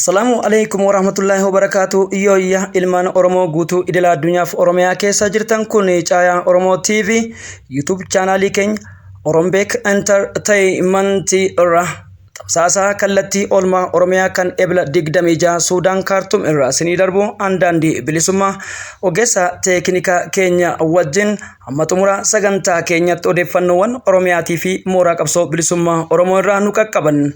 Assalaamu alaikum warahmatullaahi wabarakaatu. Yooyya ilmaan Oromoo guutuu idila addunyaaf Oromiyaa keessa jirtan, kun Caayaa Oromoo TV YouTube chaanaalii keenya Orombeek Entertainment irra tamsaasa kallattii oolmaa Oromiyaa kan Ebla 26 Suudaan Kaartum irraa isinii darbu andaandii bilisummaa ogeessa teeknikaa keenya wajjin hamma xumura sagantaa keenyatti odeeffannoowwan Oromiyaatii fi mooraa qabsoo bilisummaa Oromoo irraa nu qaqqaban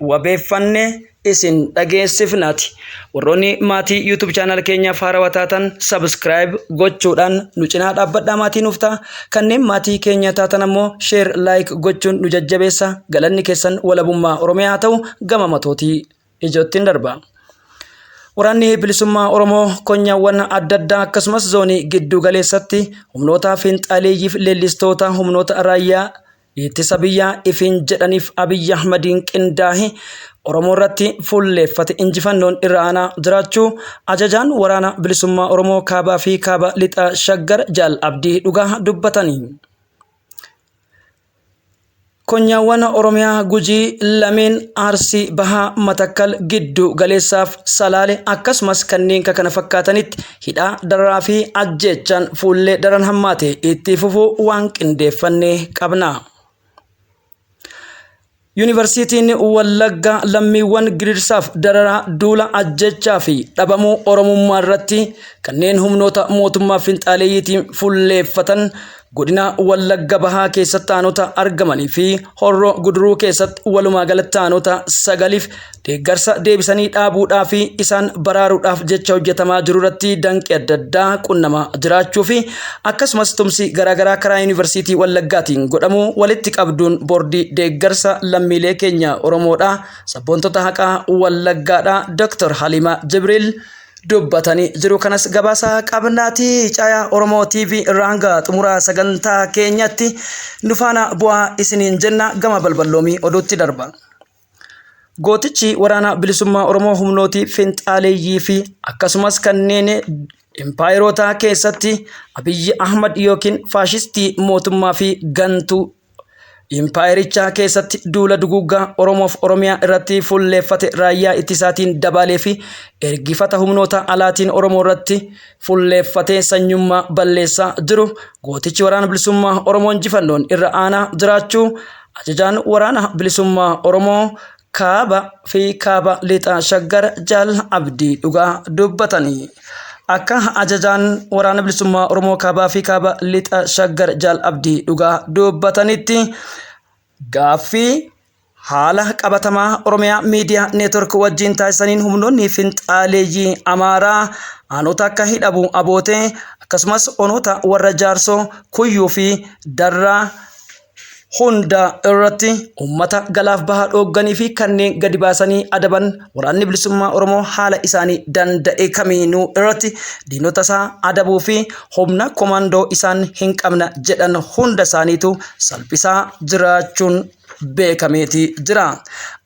wabeeffannee isin dhageessifnaati. Warroonni maatii YouTube channel keenyaaf haarawaa taatan subscribe gochuudhaan nu cinaa dhaabbadhaa, maatii nuuf ta'a. Kanneen maatii keenya taatan ammoo share, like gochuun nu jajjabeessa. Galanni keessan walabummaa Oromiyaa haa ta'u. Gama matootii ijoottiin darba. Waraanni bilisummaa Oromoo konyaawwan adda addaa akkasumas zoonii giddu galeessatti humnoota fiinxaaleeyyiif leellistoota humnoota raayyaa ittisa biyyaa ifiin jedhaniif Abiyyi Ahmadiin qindaahe Oromoo irratti fuulleeffate injifannoon irra aanaa jiraachuu ajajaan waraana bilisummaa Oromoo kaabaa fi kaaba lixa Shaggar Jaal Abdii Dhugaa dubbatanii. Konyaawwan Oromiyaa Gujii lameen, Arsii Bahaa, Matakkal, Giddu Galeessaaf Salaale akkasumas kanneen kana fakkaatanitti hidhaa, dararaa fi ajjeechaan fuullee daran hammaate itti fufuu waan qindeeffannee qabna. Yuunivarsiitiin Wallaggaa lammiiwwan gidirsaaf dararaa duula ajjechaa fi dhabamuu Oromummaa irratti kanneen humnoota mootummaa finxaaleeyyiitiin fuulleeffatan godina Wallagga Bahaa keessatti aanota argamanii fi Horroo Guduruu keessatti walumaa galatti aanota sagaliif deeggarsa deebisanii dhaabuudhaa fi isaan baraaruudhaaf jecha hojjetamaa jiru irratti danqi adda addaa qunnamaa jiraachuu fi akkasumas tumsi garaagaraa karaa Yuunivarsiitii Wallaggaatiin godhamu walitti qabduun boordii deeggarsa lammiilee keenya Oromoodhaa sabboontota haqaa Wallaggaadhaa Dr. Halima Jibriil dubbatanii jiru. Kanas gabaasa qabnaati. Caayaa Oromoo TV irraa hanga xumura sagantaa keenyatti nu faana bu'aa isiniin jenna. Gama balballoomii oduutti darba. Gootichi waraana bilisummaa Oromoo humnootii finxaaleeyyii fi akkasumas kanneen impaayeroota keessatti Abiyyi Ahmad yookiin faashistii mootummaa fi gantuu Impaayericha keessatti duula duguuggaa Oromoof Oromiyaa irratti fuulleeffate raayyaa ittisaatiin dabaalee fi ergifata humnoota alaatiin Oromoo irratti fuulleeffatee sanyummaa balleessaa jiru gootichi waraana bilisummaa Oromoo injifannoon irra aanaa jiraachuu ajajaan waraana bilisummaa Oromoo kaaba fi kaaba lixa Shaggar Jaal Abdii Dhugaa dubbatanii. Akka ajajaan waraana bilisummaa Oromoo kaabaa fi kaaba lixa Shaggar Jaal Abdii Dhugaa dubbatanitti, gaaffii haala qabatamaa Oromiyaa Miidiyaa Neetwork wajjin taasisaniin humnoonni finxaaleeyyii Amaaraa aanota akka Hidhabuu Abootee akkasumas onoota warra Jaarsoo, Kuyyuu fi Darraa hunda irratti uummata galaaf bahaa dhoogganii fi kanneen gadi baasanii adaban waraanni bilisummaa Oromoo haala isaanii danda'e kamiinuu irratti diinota isaa adabuu fi humna komaandoo isaan hin qabna jedhan hunda isaaniitu salphisaa jiraachuun beekameeti jira.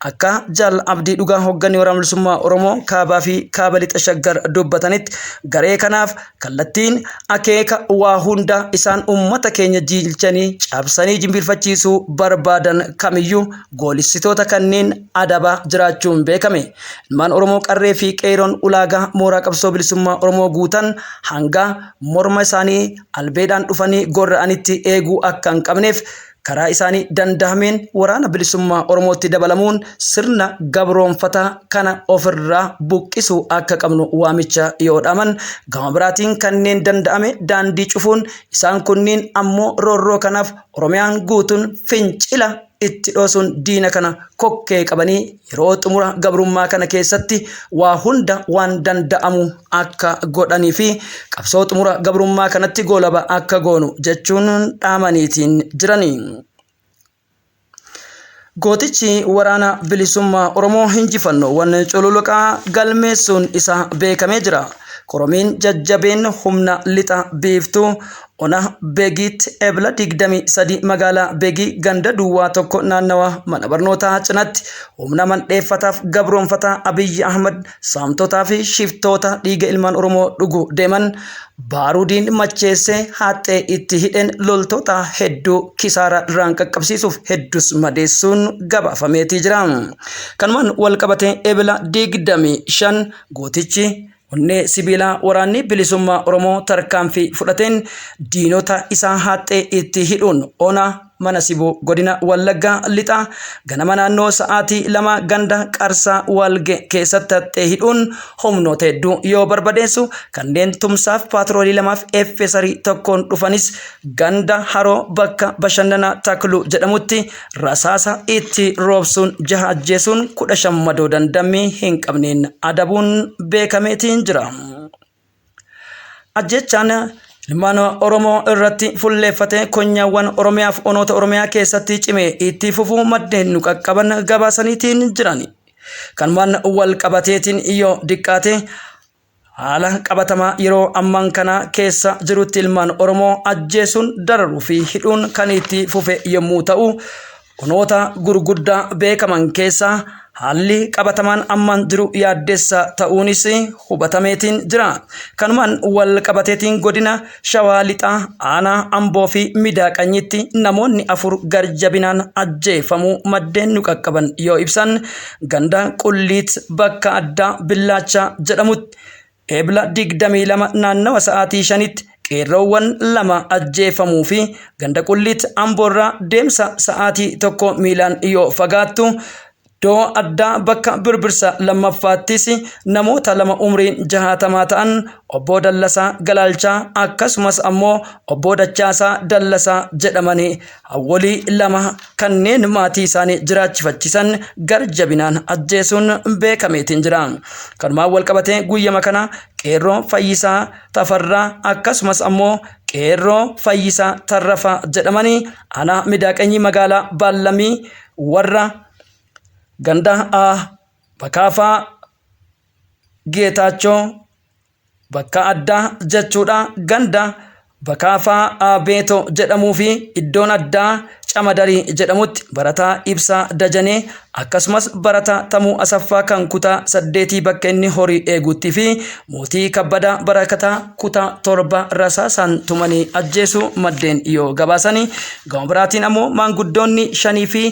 Akka Jaal Abdii Dhugaa hoogganni waraana bilisummaa Oromoo kaabaa fi kaaba lixa Shaggar dubbatanitti, garee kanaaf kallattiin akeeka waa hunda isaan uummata keenya jiilchanii cabsanii jilbiinfachiisuu barbaadan kamiyyuu goolissitoota kanneen adabaa jiraachuun beekame. Ilmaan Oromoo qarree fi qeeroon ulaagaa mooraa qabsoo bilisummaa Oromoo guutan hanga morma isaanii albeedhaan dhufanii gorra'anitti eeguu akka hin qabneef karaa isaanii danda'ameen waraana bilisummaa Oromootti dabalamuun sirna gabroonfataa kana ofirraa buqqisuu akka qabnu waamicha yoo dhaaman, gama biraatiin kanneen danda'ame daandii cufuun isaan kunniin ammoo roorroo kanaaf Oromiyaan guutuun fincila itti dhoosuun diina kana kokkee qabanii yeroo xumura gabrummaa kana keessatti waa hunda waan danda'amu akka godhanii fi qabsoo xumura gabrummaa kanatti goolaba akka goonu jechuun dhaamaniitiin jiranii. Gootichi waraana bilisummaa Oromoo injifannoowwan cululuqaa galmeessuun isaa beekamee jira. Koromiin jajjabeen humna lixa biiftuu ona Beegiitti Ebla 23 magaalaa Beegii ganda duwwaa tokko naannawa mana barnootaa cinatti humna mandheeffataaf gabroonfataa Abiyyi Ahmad saamtotaa fi shiftoota dhiiga ilmaan Oromoo dhugu deeman baaruudiin macheessee haxxee itti hidheen loltoota hedduu kisaara irraan qaqqabsiisuuf heddus madeessuun gabaafameetii jira. Kanumaan wal qabatee Ebla 25 gootichi onnee sibiilaa waraanni bilisummaa Oromoo tarkaanfii fudhateen diinota isaa haxxee itti hidhuun ona mana sibuu godina Wallaggaa lixaa ganama naannoo sa'aatii 2 ganda Qarsaa Walge keessatti haxxee hidhuun humnoota hedduu yoo barbadeessu kanneen tumsaaf paatroolii 2f effesarii tokkoon dhufanis ganda Haroo bakka bashannanaa Takluu jedhamutti rasaasa itti roobsuun 6 ajjeesuun 15 madoo dandammii hin qabneen adabuun beekameetiin jira. Ajjechaan ilmaan Oromoo irratti fulleeffate konyaawwan Oromiyaaf onoota Oromiyaa keessatti cimee itti fufuu maddeen nu qaqqaban gabaasaniitiin jiran. Kanumaan wal qabateetiin yoo diqqaate haala qabatamaa yeroo ammaan kana keessa jirutti ilmaan Oromoo ajjeesuun dararuu fi hidhuun kan itti fufe yommuu ta'u, onoota gurguddaa beekaman keessaa haalli qabatamaan ammaan jiru yaaddessaa ta'uunis hubatameetiin jira. Kanumaan wal qabateetiin godina Shawaa Lixaa aanaa Amboo fi Midaaqanyitti namoonni 4 garjabinaan ajjeefamuu maddeen nu qaqqaban yoo ibsan, ganda Qulliit bakka addaa Billaachaa jedhamutti Ebla 22 naannawa sa'aatii 5tti qeerroowwan 2 ajjeefamuu fi ganda Qulliit Amboorraa deemsa sa'aatii 1 miilaan yoo fagaattu iddoo addaa bakka Birbirsa lammaffaattis namoota 2 umriin jahaatamaa ta'an obbo Dallasaa Galaalchaa akkasumas ammoo obbo Dachaasaa Dallasaa jedhamanii hawwolii 2 kanneen maatii isaanii jiraachifachisan garjabinaan ajjeesuun beekameetiin jira. Kanumaan wal qabatee guyyama kana qeerroo Fayyisaa Tafarraa akkasumas ammoo qeerroo Fayyisaa Tarrafaa jedhamanii aanaa Midaaqanyii magaalaa Baallamii warra ganda Bakaafaa Geetaachoo bakka addaa jechuudha ganda Bakaafaa Beetoo jedhamuu fi iddoon addaa Camadarii jedhamutti barataa Ibsaa Dajanee akkasumas barataa Tamuu Asaffaa kan kutaa 8 bakka inni horii eeguutti fi Mootii Kabbadaa Barakataa kutaa 7 rasaasaan tumanii ajjeesuu maddeen yoo gabaasani, gama biraatiin ammoo maanguddoonni 5 fi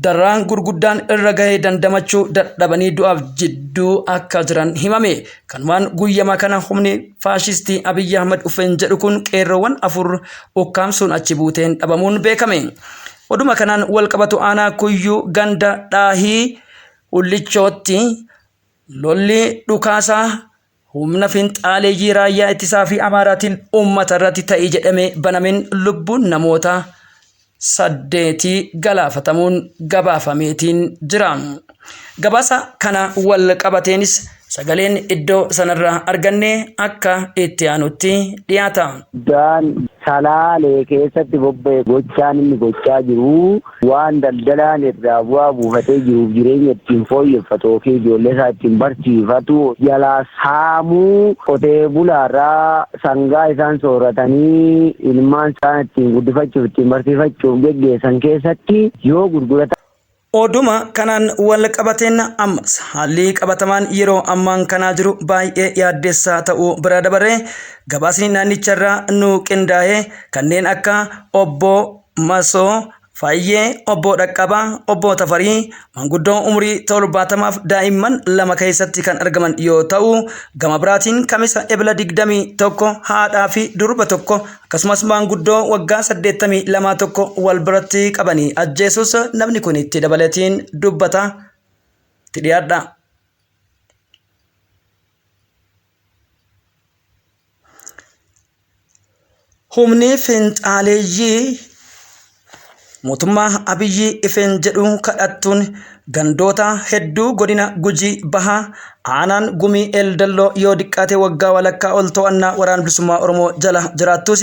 Dararaan gurguddaan irra gahe dandamachuu dadhabanii du'aaf jidduu akka jiran himame. Kanumaan guyyama kana humni faashistii Abiyyi Ahmad uffeen jedhu kun qeerroowwan 4 ukkaamsuun achi buuteen dhabamuun beekame. Oduma kanaan wal qabatu aanaa Kuyyuu ganda Dhaahii Hullichootti lolli dhukaasaa humna finxaaleeyyii raayyaa ittisaa fi Amaaraatiin uummata irratti ta'e jedhamee banameen lubbuun namoota 8 galaafatamuun gabaafameetiin jira. Gabaasa kana wal qabateenis sagaleen iddoo sanarraa arganne akka itti aanutti dhiyaata. Guddaan Salaalee keessatti bobba'e gochaan inni gochaa jiru waan daldalaan irraa bu'aa buufatee jiruuf jireenya ittiin fooyyeffatu yookiin ijoollee isaa ittiin barsiifatu jalaa saamuu, qotee bulaarraa sangaa isaan sooratanii ilmaan isaan ittiin guddifachuuf ittiin barsiifachuuf geggeessan keessatti yoo gurguratan. Oduma kanaan wal qabateen ammas haalli qabatamaan yeroo ammaan kanaa jiru baay'ee yaaddessaa ta'uu bira dabaree gabaasni naannicharraa nu qindaa'e kanneen akka obbo Masoo Faayyee, obbo Dhaqqabaa, obbo Tafarii, manguddoo umurii 70f daa'imman 2 keessatti kan argaman yoo ta'u, gama biraatiin Kamisa Ebla 21 haadhaa fi durba tokko akkasumas maanguddoo waggaa 82 tokko wal biratti qabanii ajjeesus namni kun itti dabaleetiin dubbata. Itti dhiyaadha. Humni finxaaleeyyii mootummaa Abiyyi ifeen jedhu kadhattuun gandoota hedduu godina Gujii Bahaa aanaan Gumii Eeldalloo yoo diqqaate waggaa walakkaa ol to'annaa waraana bilisummaa Oromoo jala jiraattus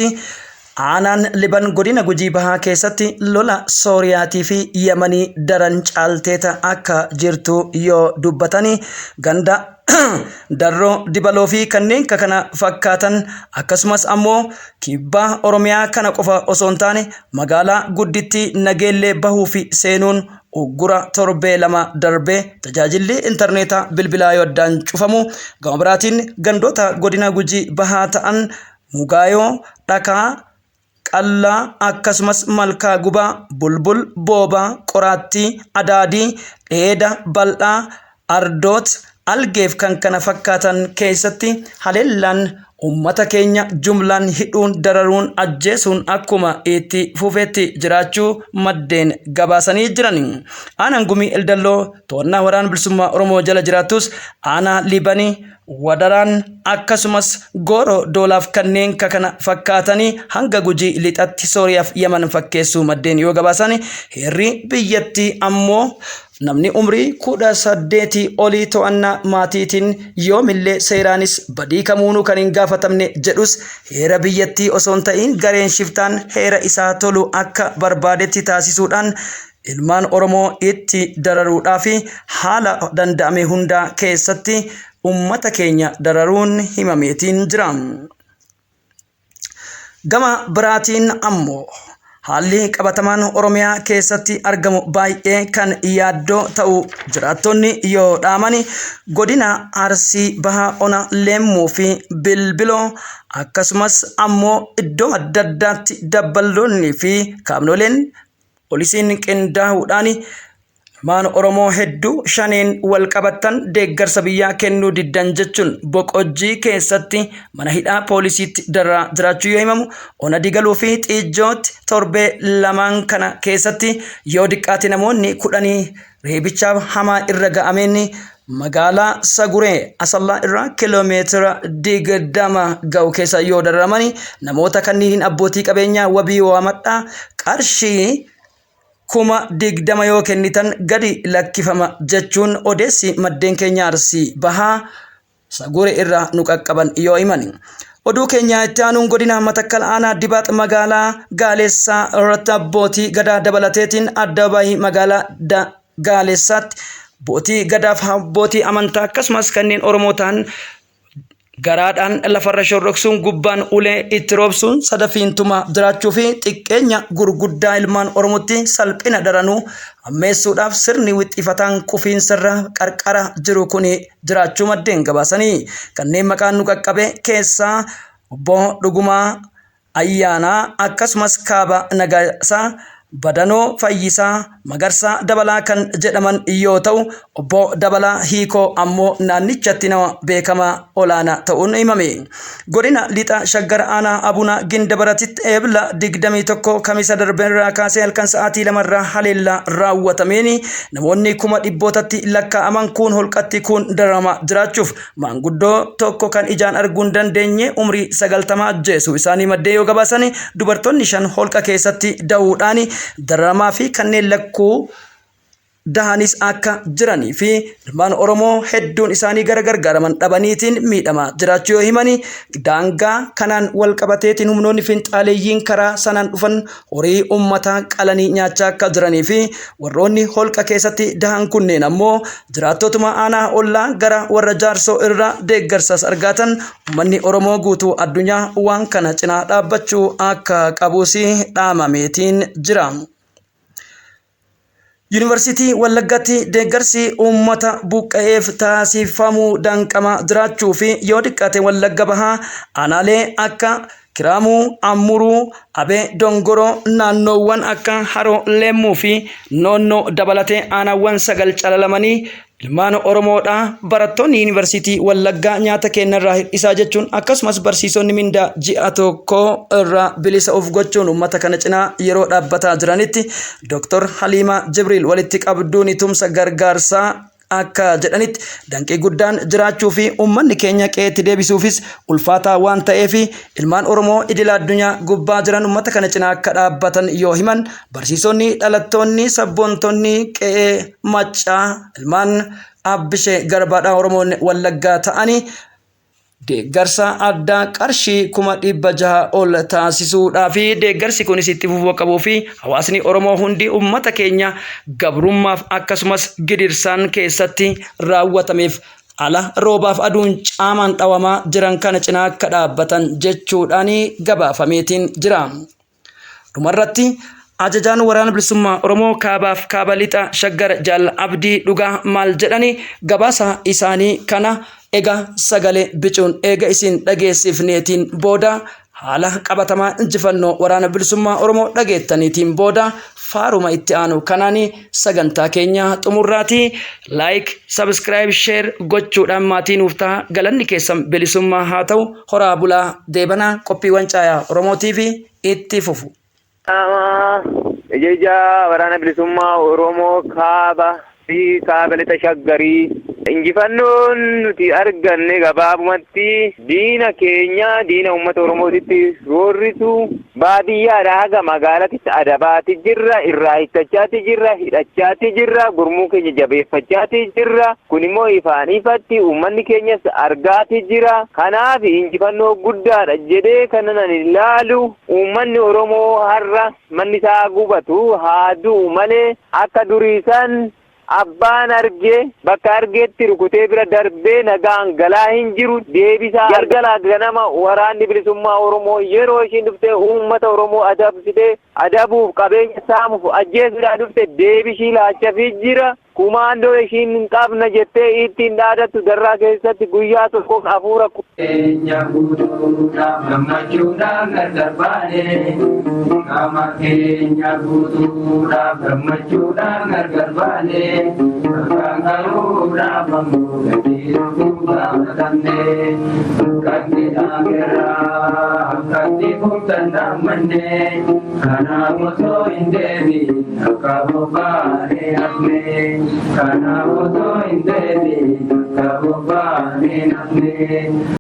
Aanaan Liban godina Gujii Bahaa keessatti lola Sooriyaatii fi Yamanii daran caalteeta akka jirtu yoo dubbatani, ganda Darroo Dibaloo fi kanneen kana fakkaatan, akkasumas ammoo kibba Oromiyaa kana qofa osoo hin taane magaalaa guddittii Nageellee bahuu fi seenuun uggura torbee 2 darbee tajaajilli intarneetaa bilbilaa yoo addaan cufamu, gama biraatiin gandoota godina Gujii Bahaa ta'an Mugaayoo, Dhakaa, Qallaa, akkasumas Malkaa Gubaa, Bulbul, Boobaa, Qoraattii, Adaadii, Dheeda Bal'aa, Ardoot, Algeef kan kana fakkaatan keessatti haleellaan uummata keenya jumlaan hidhuun, dararuun, ajjeesuun akkuma itti fufetti jiraachuu maddeen gabaasanii jiran. Aanaan Gumii Eldalloo to'annaa Waraana Bilisummaa Oromoo jala jiraattus aanaa Liibanii, Wadaraan, akkasumas Gooroo Doolaaf kanneen kakana fakkaatanii hanga Gujii Lixatti Sooriyaaf Yaman fakkeessuu maddeen yoo gabaasan, heerri biyyattii ammoo namni umrii 18 olii to'annaa maatiitiin yoomillee seeraanis badii kamuunuu kan hin gaafatamne jedhus, heera biyyattii osoo hin ta'iin gareen shiftaan heera isaa tolu akka barbaadetti taasisuudhaan ilmaan Oromoo itti dararuudhaaf haala danda'ame hundaa keessatti ummata keenya dararuun himameetiin jira. Gama biraatiin ammoo haalli qabatamaan Oromiyaa keessatti argamu baay'ee kan yaaddoo ta'u jiraattonni yoo dhaamani, godina Arsii Bahaa Ona Leemmuu fi Bilbiloo akkasumas ammoo iddoo adda addaatti dabballoonni fi kaabnoleen poolisiin qindaahuudhaan ilmaan Oromoo hedduu Shaneen wal qabattan, deeggarsa biyyaa kennuu diddan jechuun Boqojjii keessatti mana hidhaa poolisiitti dararaa jiraachuu yoo himamu, Ona Digaluu fi Xiijjootti torbee lamaan kana keessatti yoo diqqaate namoonni 10 reebichaaf hamaa irra ga'ameen magaalaa Saguree Asallaa irraa kiloomeetira 20 ga'u keessa yoo dararamani, namoota kanniiniin abbootii qabeenyaa wabii waamadhaa, qarshii 20,000 yoo kennitan gadi lakkifama jechuun odeessi maddeen keenya Arsii Bahaa Sagure irraa nu qaqqaban yoo himan. Oduu keenya itti aanuun godina Matakkal aanaa Dibaax magaalaa Gaaleessaa irratti abbootii gadaa dabalateetiin addabaabaayii magaalaa Gaalessaatti abbootii gadaaf abbootii amantaa akkasumas kanneen Oromoo ta'an garaadhaan lafarra shorroqsuun, gubbaan ulee itti roobsuun sadafiin tumaa jiraachuu fi xiqqeenya gurguddaa ilmaan Oromootti salphina daranuu hammeessuudhaaf sirni wixxifataan kufiinsarra qarqara jiru kun jiraachuu maddeen gabaasanii, kanneen maqaan nu qaqqabe keessaa Obbo Dhugumaa Ayyaanaa, akkasumas Kaaba Nagaasaa, Badanoo Fayyisaa, Magarsaa Dabalaa kan jedhaman yoo ta'u, Obbo Dabalaa Hiikoo ammoo naannichatti nama beekamaa olaanaa ta'uun himame. Godina Lixa Shaggar Aanaa Abuna Gindabaratitti Eebla 21 Kamisa darbe irraa kaasee halkan sa'aatii 2 irraa haleellaa raawwatameen namoonni kuma dhibbootatti lakkaa'aman kuun holqatti kuun dararamaa jiraachuuf, maanguddoo tokko kan ijaan arguu hin dandeenye umrii 90 ajjeesuu isaanii maddee yoo gabaasan, dubartoonni 5 holqa keessatti dahuudhaan dararamaa fi kanneen lakkuu dahanis akka jiranii fi ilmaan Oromoo hedduun isaanii gara gargaaraman dhabaniitiin miidhamaa jiraachuu yoo himani, daangaa kanaan wal qabateetiin humnoonni finxaaleeyyiin karaa sanaan dhufan horii uummataa qalanii nyaachaa akka jiranii fi warroonni holqa keessatti dahan kunneen ammoo jiraattotuma aanaa ollaa gara warra Jaarsoo irraa deeggarsas argatan, uummanni Oromoo guutuu addunyaa waan kana cinaa dhaabbachuu akka qabus dhaamameetiin jira. Yuunivarsiitii Wallaggaatti deeggarsi uummata buqqa'eef taasifamu danqamaa jiraachuu fi yoo xiqqaate Wallagga Bahaa aanaalee akka Kiraamuu, Ammuruu, Abee Dongoroo, naannoowwan akka Haroo Leemmuu fi Noonnoo dabalatee aanaawwan 9 calalamanii ilmaan Oromoodha barattoonni Yuunivarsiitii Wallaggaa nyaata keenyarraa hir'isaa jechuun, akkasumas barsiisonni mindaa ji'a tokko irraa bilisa of gochuun uummata kana cinaa yeroo dhaabbataa jiranitti, Dr. Haliimaa Jibriil walitti qabduun tumsa gargaarsaa akka jedhanitti, danqii guddaan jiraachuu fi uummanni keenya qe'eetti deebisuufis ulfaataa waan ta'eef ilmaan Oromoo idila addunyaa gubbaa jiran uummata kana cinaa akka dhaabbatan yoo himan, barsiisonni dhalattoonni sabboontonni qe'ee Maccaa ilmaan Abbishee Garbaadhaa Oromoon Wallaggaa ta'anii Deeggarsa addaa qarshii 600,000 ol taasisuudhaa fi deeggarsi kunis itti fufuu qabuu fi hawaasni Oromoo hundi uummata keenya gabrummaaf akkasumas gidirsaan keessatti raawwatameef ala roobaaf aduun caamaan dhawamaa jiran kana cinaa akka dhaabbatan jechuudhaan gabaafameetiin jira. Dhumarratti, ajajaan Waraana Bilisummaa Oromoo Kaabaaf Kaaba Lixa Shaggar Jaal Abdii Dhugaa maal jedhani? Gabaasa isaanii kana egaa sagalee bicuun eega isin dhageessifneetiin booda, haala qabatamaa injifannoo Waraana Bilisummaa Oromoo dhageettaniitiin booda, faaruma itti aanu kanaan sagantaa keenya xumurraati. Like, subscribe, share gochuudhaan maatii nuuf ta'a. Galanni keessan bilisummaa haa ta'u. Horaa bulaa deebanaa, qophiiwwan Caayaa Oromoo TV itti fufu. Ija Waraana Bilisummaa Oromoo Kaaba fi Kaaba Lixa Shaggarii. Injifannoon nuti arganne gabaabumatti diina keenya, diina uummata Oromootitti roorrisu, baadiyyaadha haga magaalatti adabaati jirra, irraa hiikkachaati jirra, hidhachaati jirra, gurmuu keenya jabeeffachaati jirra. Kun immoo ifaan ifatti uummanni keenyas argaati jira. Kanaaf injifannoo guddaadha jedhee kanan ani ilaalu, uummanni Oromoo har'a manni isaa gubatu haa du'u malee, akka durii san abbaan argee bakka argeetti rukutee bira darbee nagaan galaa hin jiru. Deebisaa galgala ganama Waraanni Bilisummaa Oromoo yeroo ishiin dhuftee uummata Oromoo adabsitee adabuuf, qabeenya saamuuf, ajjeesuudhaan dhufte, deebishii laachafii jira. Kumaandoo ishiin hin qabna jettee ittiin dhaadattu Darraa keessatti guyyaa tokkoon hafuura Keenya guutuudhaaf gammachuudhaan gargar baane. Qaama keenya guutuudhaaf gammachuudhaan gargar baane. Bakkaan gahuudhaaf ammoo gatii lubbuu gaafatamne. Akkatti dhaamerraa akkatti furtan dhaammanne. Kanaaf osoo hin deebiin akka bobbaane hafne. Kanaaf osoo hin deebiin akka bobbaane hafne.